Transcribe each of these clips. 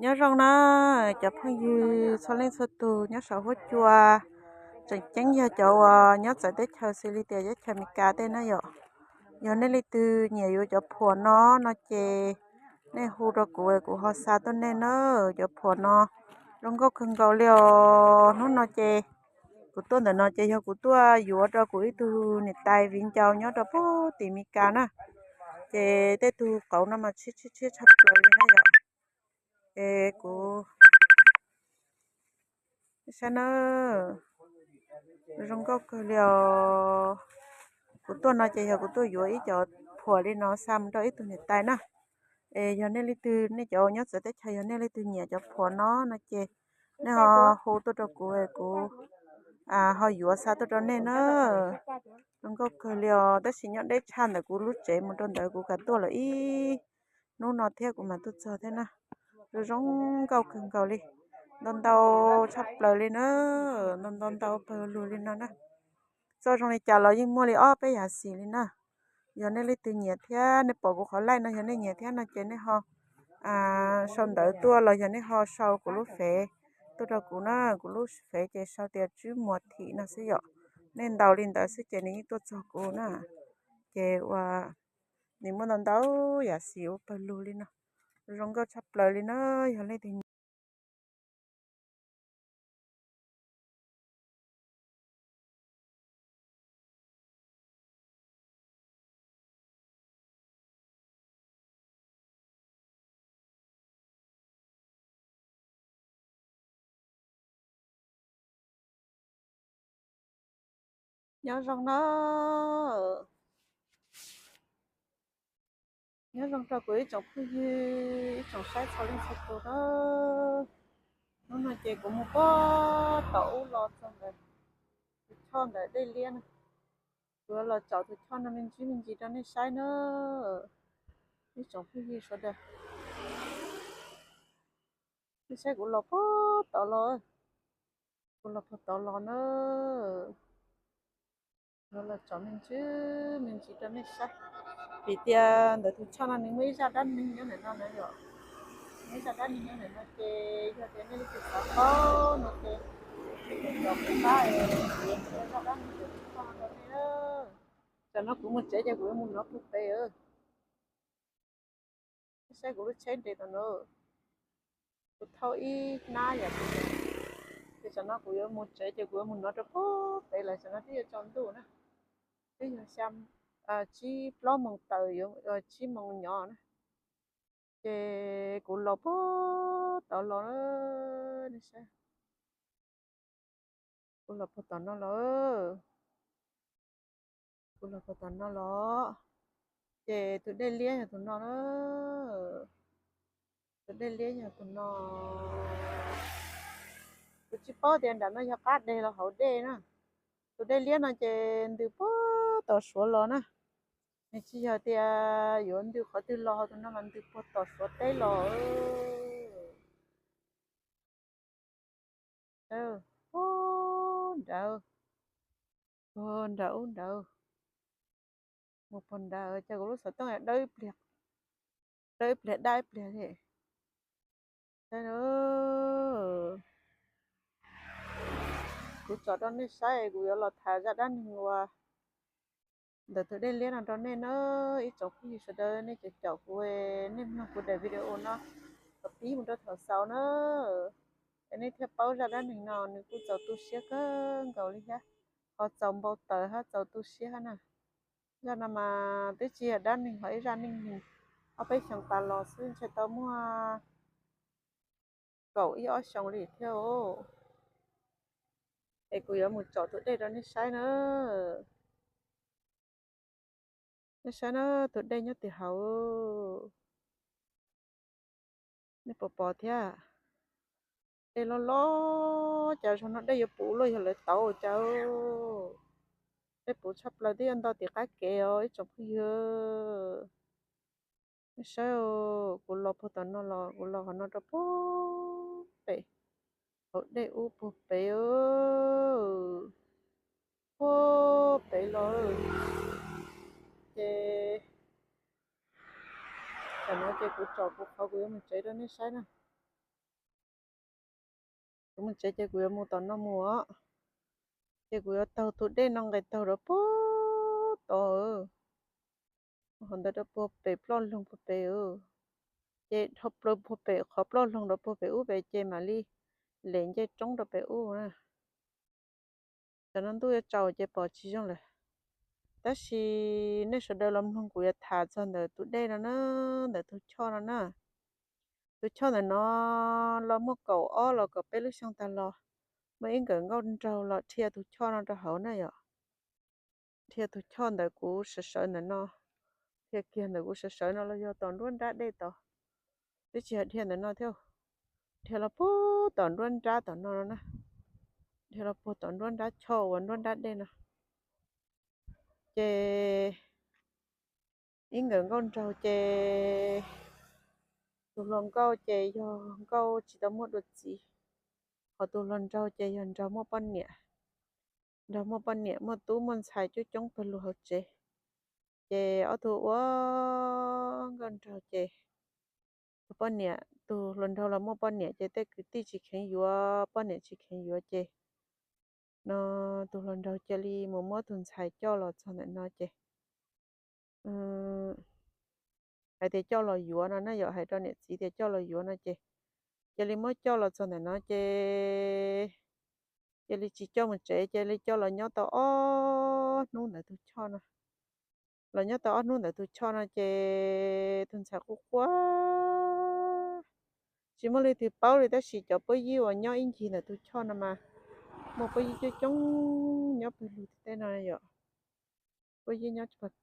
Nyob zoo na cov phooj ywg txhua leej txhua tus nyob saum huab cua, tseem ceeb yog cov uas nyob txawv teb chaws xws li tias teb chaws Amelikas tej na yom. Yog nej leej twg nyiam yuav cov phuam no no ces nej hu rau kuv, kuv ho xa tuaj nej na. Cov phuam no zoo nkauj kawg nkaus li os. Hnub no ces kuv tuaj ntawm no ces yog kuv tuaj yuav rau kuv ib tug niam tais viv ncaus nyob rau pem tim Amelikas na. Ces tej tug qauv no mas tshiab tshiab tshiab tshaj plaws li na yom. Es kuv saib na, zoo nkauj kawg li os. Kuv tuaj no ces yog kuv tuaj yuav ib cov phuam li no xa mus rau ib tug niam tais na. Es yog nej leej twg, nej cov nyob txawv teb chaws, yog nej leej twg nyiam cov phuam no no ces nej ho hu tuaj rau kuv, kuv ho yuav xa tuaj rau nej na. Zoo nkauj kawg li os, tab sis nyob deb tshaj ntawm kuv lub tsev mus rau ntawd kuv kam tuaj lawm ib hnub no thiab kuv mam tuaj txog thiab na. Zoo zoo nkauj kawg nkaus li, ntau ntau tshaj plaws li na, ntau ntau ntau pawg lug li no na. Txoj zoo li cas los yeej muaj li ob peb yam xim li na. Yog nej leej twg nyiam thiab nej pom kuv qhov live no yog nej nyiam thiab no ces nej ho sau ntawv tuaj los yog nej ho sau kuv lub fev tuaj rau kuv na. Kuv lub fev ces sau tias Tswb Muas Thim no xwb yom. Nej ntaus li ntawd xwb ces nws yeej tuaj txog kuv na. Ces ua nws muaj ntau ntau yam xim ua pawg lug li no, zoo nkauj tshaj plaws li na. Yog leej twg nyiam Nyob zoo na, nyob zoo rau kuv ib tsoom phooj ywg, ib tsoom saib txhua leej txhua tus na. Hnub no ces kuv mus puag tom ub los txog ntawm tus choj ntawm dej liab na. Kuv yuav los tsom tus choj no me ntsis me ntsis rau nej saib na, ib tsoom phooj ywg sawv daws. Nej saib kuv los puag tod los, kuv los puag tod los na. Kuv los tsom me ntsis me ntsis rau nej saib, vim tias ntawm tus choj no nws muaj ib zaj dab neeg nyob ntawm no na yom. Muaj ib zaj dab neeg nyob ntawm no ces yog tias nej leej twg xav paub no ces nej tos kuv pab es kuv yuav qhia zaj dab neeg ntawm tus choj no rau nej. Tam no kuv mus tsev ces kuv yuav mus nov puag pem. Nej saib kuv lub tsheb nres tom no, kuv thauj ib hnab yam, ces tam no kuv yuav mus tsev ces kuv yuav mus nov rau puag pem lawm, tam no twb yuav tsaus ntuj na, twb yog xya, tsib plaub moos tawm yuav tsib moos nyob na. Ces kuv los puag tod los, nej saib, kuv los puag tom no los, kuv los puag tom no los, ces tus dej liab yog tus no na. Tus dej liab yog tus no. Kuv tsis paub tias nram no yog qab deg los hauv dej na. Tus dej liab no ces ntws puag tom Suav los na. Nws tsis yog tias yuav ntws qhov twg los, tus no mas ntws puag tom Suav teb los. Puag nrad, puag nrad ub nrad, mus puag nrad ces kuv lub xov tooj dawb ib pliag, dawb ib pliag dab ib pliag li. Saib na, kuv tsom rau nej saib, kuv yuav los tham zaj dab neeg uas ntawm tus dej liab no rau nej na. Ib tsoom phooj ywg sawv daws nej caum caum kuv, nej mloog kuv daim video no kom pib mus rau thaum xaus na, es nej thiaj paub zaj dab neeg no nws kuj txaus tu siab kawg nkaus li thiab, ho txaus npau taws hab txaus tu siab hab na. Zaj no mas twb tsis yog dab neeg, ho ib zaj neej neeg ob peb xyoos tas los xwb, ntshe tau muaj kaum ib ob xyoos li thiab. Es kuv yuav mus tsom tus dej rau nej saib na. Nej saib na, tus dej nyob tim hauv, nej puas pom thiab? Dej loj loj, cas zaum no dej yuav puv luaj, yog lawv tauv cas. Dej puv tshaj plaws, twb yuav nto tim qab kev os ib tsoom phooj ywg. Nej saib, kuv los puag tom no los, kuv los qhov no rau puag pem, hauv dej ub puag pem, puag pem los. Ces tam no ces kuv tsom kuv qhov kuv yuav mus tsev rau nej saib na. Kuv mus tsev ces kuv yuav mus tom no mus os. Ces kuv yuav taug tus dej no nqes taug rau puag tod, hov ntawd rau puag pem ploj loog puag pem. Ces dhau plaws puag pem qhov ploj loog rau puag pem ub pem ces mam li lem ncej roob rau pem ub na. Tam no ntuj yuav tsaus ces pom tsis zoo lawm. Tab sis nej sawv daws los mloog kuv yuav tham txog ntawm tus dej no na, ntawm tus choj no na. Tus choj ntawm no los muaj kaum ob los kaum peb lub xyoo tag los, muaj ib nkawm nkauj nraug los dhia tus choj no rau hauv na yom. Dhia tus choj ntawm kuv sawv sawv ntawm no, dhia kiag ntawm kuv sawv sawv no los yog tom nruab nrab dej tod, twb tsis yog dhia ntawm no thiab, dhia los puag tom nruab nrab tom no na, dhia los puag tom nruab nrab choj uas nruab nrab dej no. Ces ib nkawm nkauj nraug ces tus hluas nkauj ces yog nkauj tsis tau muaj dua txiv, ho tus hluas nraug ces yog nraug muaj poj niam, nraug muaj poj niam muaj tub muaj ntxhais coob coob pawg lug hauv tsev. Ces ob tug ua nkauj nraug ces tus poj niam, tus hluas nraug los muaj poj niam ces tej kwv tij tsis kheev yuav, poj niam tsis kheev yuav ces no tus hluas nraug cia li mus muab tus ntxhais coj los txog ntawm no ces hais tias coj los yuav no na yom, hais rau niam txiv tias coj los yuav no ces cia li muab coj los txog ntawm no ces cia li tsis coj mus tsev, cia li coj los nyob tau ob hnub ntawm tus choj no. Los nyob tau ob hnub ntawm tus choj no ces tus ntxhais quaj quaj tsis muaj leej twg paub li, tab sis cov pub yib uas nyob ib ncig ntawm tus choj no mas muaj pub yib coob coob nyob pawg lug tim tej no yom. Pub yib nyob coob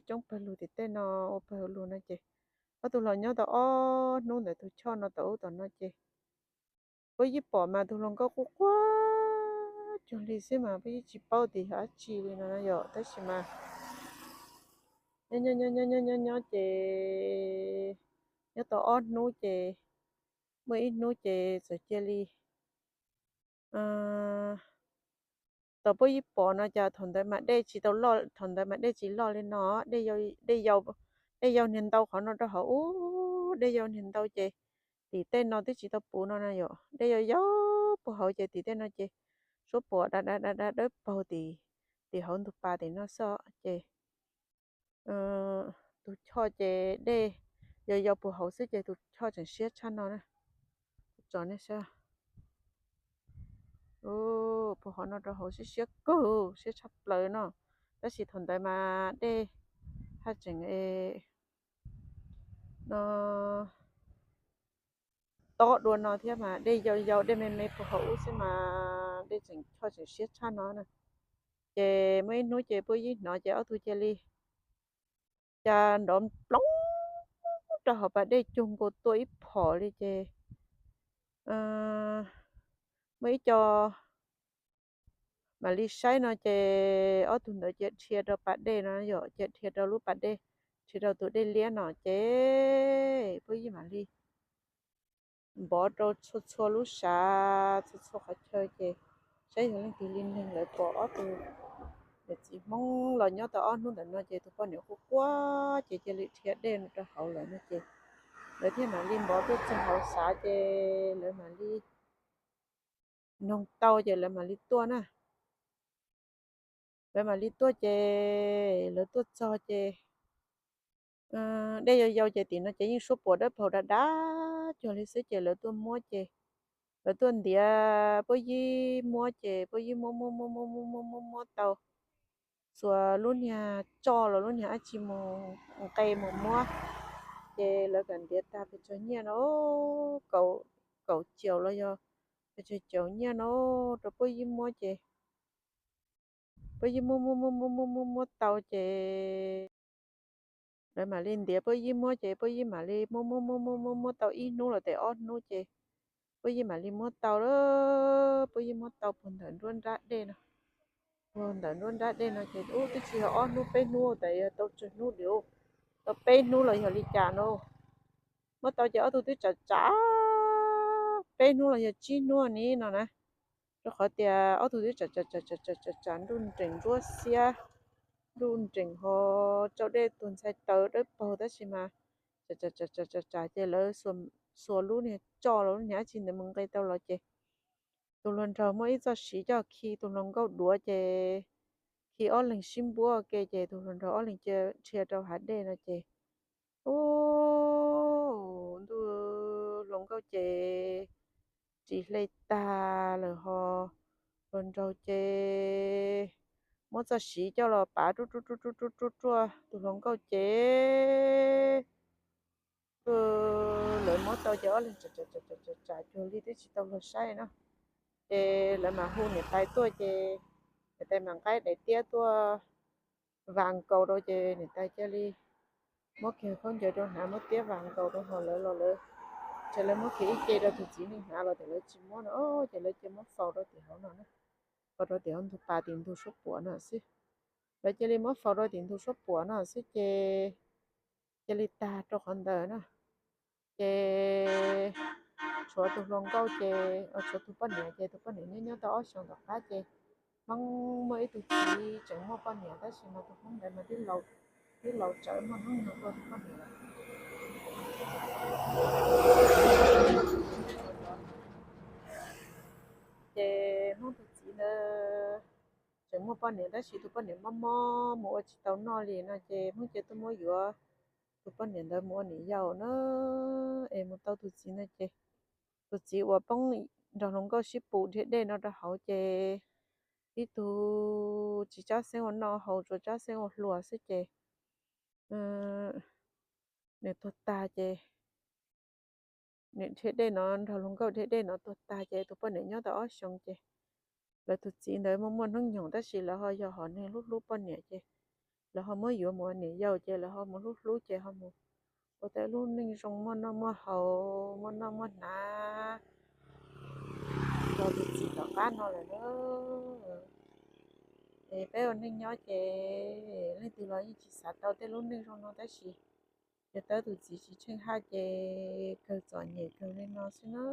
coob pawg lug tim tej no ua pawg lug no ces ob tug los nyob tau ob hnub ntawm tus choj no tom ub tom no ces pub yib pom mas tus hluas nkauj quaj quaj cuag li xwb mas pub yib tsis paub tias yog dab tsi li no yom, tab sis mas nyob nyob nyob nyob nyob nyob ces nyob tau ob hnub ces muaj ib hnub ces txawm cia li tau pub yib pom no cas thaum ntawd mas dej tsis tau loj, thaum ntawd mas dej tsis loj li no, dej yau niag ntau qhov no rau hauv ub, dej yau niag ntau ces tim tej no twb tsis tau puv no na yom, dej yau yau puag hauv ces tim tej no ces suab puam da da da da dawb paug tim, tim hauv ntug pas tim no xwb ces tus choj ces dej yau yau puag hauv xwb ces tus choj tseem siab tshaj no na. Tso nej saib, puag hauv no rau hauv siab siab kawg, siab tshaj plaws no, tab sis thaum ntawd mas dej haj tseem no tob dua no thiab mas dej yau yau dej me me puag hauv ub xwb mas dej tseem choj tseem siab tshaj no na. Ces muaj ib hnub ces pub yib hnov ces ob tug cia li cas nrov nploov rau hauv pas dej cuag nkaus tuaj ib phom li ces muaj ib co mam li saib no ces ob tug ntawd cia dhia rau pas dej no yom, cia dhia rau lub pas dej, dhia rau tus dej liab no ces pub yib mam li npov rau txhua txhua lub sav, txhua txhua qhov chaw ces saib yog leej twg li neeg lawv pom ob tug niam txiv Hmoob los nyob tau ob hnub ntawm no ces tus poj niam quaj quaj ces cia li dhia dej no rau hauv lawm no ces lawv thiaj mam li npov tuaj txog hauv sav ces lawv mam li noog tau ces lawv mam li tuaj na. Lawv mam li tuaj ces lawv tuaj txog ces dej yau yau ces tim no ces yeej suab puam dawb paug dav dav cuag li xwb ces lawv tuaj muab ces lawv tuaj ntiav pub yib muab ces pub yib muab muab muab muab muab muab muab muab tau txhua lub niag tsoj los lub niag dab tsi mus nqe mus muab ces lawv kam ntiav tag pes tsawg nyiaj no, kaum caum los yog pes tsawg caum nyiaj no rau pub yib muab ces pub yib muab muab muab muab muab muab muab tau ces lawv mam li ntiav pub yib muab ces pub yib mam li muab muab muab muab muab muab tau ib hnub los tes ob hnub ces pub yib mam li muab tau lawm, pub yib muab tau puag ntawm nruab nrab dej no. Puag ntawm nruab nrab dej no ces ub twb tsis yog ob hnub peb hnub tas yog tau tsawg hnub li, tau peb hnub los yog li cas no. Muab tau ces ob tug twb tsam tsam peb hnub los yog tsib hnub ni no na, rau qhov tias ob tug twb tsam tsam tsam tsam tsam tsam nruj nreem ntsuab xiab, nruj nreem ho tsau dej tuag ntxhais taws dawb paug tab sis mas tsam tsam tsam tsam tsam ces lawv xuas lub niag tsoj los lub niag dab tsi ntawd mus nqe tau los ces tus hluas nraug muaj ib txoj siv coj khi tus hluas nkauj duav ces khi ob leeg sib npuab ke ces tus hluas nraug ob leeg cia dhia rau hav dej no ces, u, ntuj, hluas nkauj ces ris hle tag lawm ho hluas nraug ces muab txoj siv coj los pav ruaj ruaj ruaj ruaj ruaj ruaj tus hluas nkauj ces lawv muab tau ces ob leeg tsam tsam cuag li twb tsis tau luag saib no. Ces lawv mam hu niam tais tuaj ces niam tais mam nqa daim tiab tuaj vas nkaus rau ces niam tais cia li muab kiag khaub ncaws rau hnav, muab tiab vas nkaus rau hauv lawv los lawv, ces lawv muab kiag ib ce rau tus txiv neej hnav los tias lawv tsis muab no ces lawv cia muab faus rau tim hauv no na, faus rau tim hauv ntug pas tim ntug suab puam no xwb. Lawv cia li muab faus rau tim ntug suab puam no xwb ces cia li tag rau qhov ntawd na. Ces tshuav tus hluas nkauj ces, tshuav tus poj niam ces tus poj niam nyob nyob tau ob xyoos tom qab ces Hmoob muaj ib tug txiv tseem muaj poj niam tab sis mas tus Hmoob ntawd mas twb laus tsawv muaj hnub nyoog dua tus poj niam lawm. Ces Hmoob tus txiv ntawd tseem muaj poj niam tab sis tus poj niam mob mob mus ua tsis tau noj li no ces Hmoob cia tuaj muab yuav tus poj niam ntawd mus ua niam yau na. Es mus tau tus txiv ntawd ces tus txiv uas poob nrog hluas nkauj sib pus dhia dej no rau hauv ces ib tug tsis tsab xeeb ua noj haus, tsuas tsab xeeb ua hluas xwb ces nws tuag tag ces nws dhia dej no nrog hluas nkauj dhia dej no tuag tag ces tus poj niam nyob tau ob xyoos ces lawv tus txiv ntawd muaj muaj hnub nyoog tab sis lawv ho yog hom neeg hlub hlub poj niam ces lawv ho muab yuav mus ua niam yau ces lawv ho mus hlub hlub ces ho mus ua tau lub neej zoo muaj noj muaj haus, muaj noj muaj hnav nrog tus txiv tom qab no lawm na. Es peb ua neej nyob ces leej twg los yeej tsis xav tau tej lub neej zoo no tab sis yog tau tus txiv tsis tsheej haj ces kawg txom nyem kawg li no xwb na.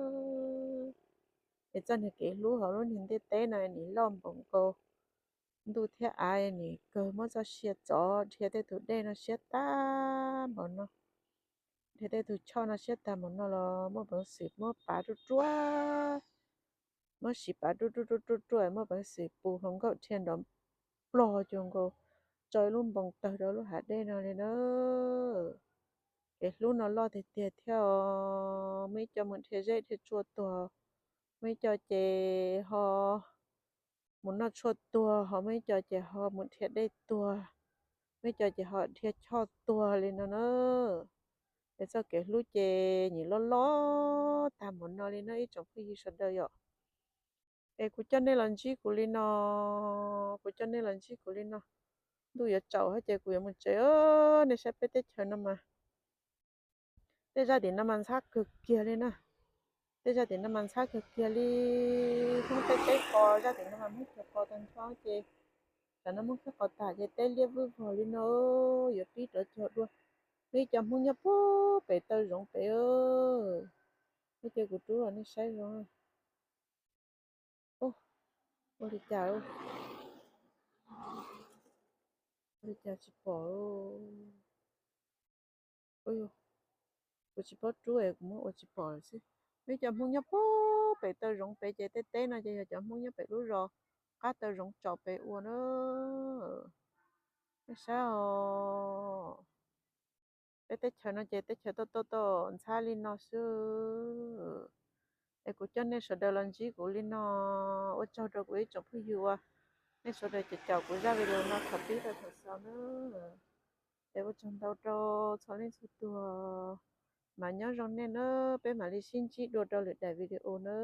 Es txoj niag kev hlub hauv lub niag ntiaj teb no nim loj npaum nkaus ntuj thiab av, nim kawg muab txoj sia txov dhia tej tus dej no siab tag npaum no, dhia tej tus choj no siab tag npaum no los muaj peev xwm muab pav ruaj ruaj, muab siv pav ruaj ruaj ruaj ruaj ruaj, muaj peev xwm pus hluas nkauj dhia nrov plog cuag nkaus tso ib lub npoo tawg rau lub hav dej no li na. Kev hlub no loj tiag tiag thiab os. Muaj ib co mus dhia zeb dhia tsua tuag, muaj ib co ces ho mus noj tshuaj tuag, ho muaj ib co ces ho mus dhia dej tuag, muaj ib co ces ho dhia choj tuag li no na. Es txoj kev hlub ces nim loj loj tag npaum no li no ib tsoom phooj ywg sawv daws yom. Es kuv coj nej los ntsib kuv li no, kuv coj nej los ntsib kuv li no. Ntuj yuav tsaus hab ces kuv yuav mus tsev. Nej saib peb teb chaws no mas, tej zaj tim no mas ntxhab kawg kiag li na. Tej zaj tim no mas ntxhab kawg kiag li. Hmoob tej teb qos zaj tim no mas Hmoob cog qos tag nrho ces tam no Hmoob cog qos tag ces teb liab vwj vog li no. Yuav pib rov cog dua. Muaj ib co Hmoob nyob puag pem taw zoov pem. Ua ces kuv rub los nej saib zoo. Ua li cas, ua li cas tsis pom. Kuv tsis paub rub es kuv muab ua tsis pom lawm xwb. Muaj ib co Hmoob nyob puag pem taw zoov pem ces tej teb no ces yog cov Hmoob nyob pem lub zos qab taw zoov tsaus pem ua na. Nej saib os, peb teb chaws no ces teb chaws toj toj toj ntxhab li no xwb. Es kuv coj nej sawv daws los ntsib kuv li no. Ua tsaug rau kuv ib tsoom phooj ywg uas nej sawv daws caum kuv zaj video no thaum pib rau thaum xaus na. Es ua tsaug ntau rau txhua leej txhua tus, mas nyob zoo nej na, peb mam li sib ntsib dua rau lwm daim video na.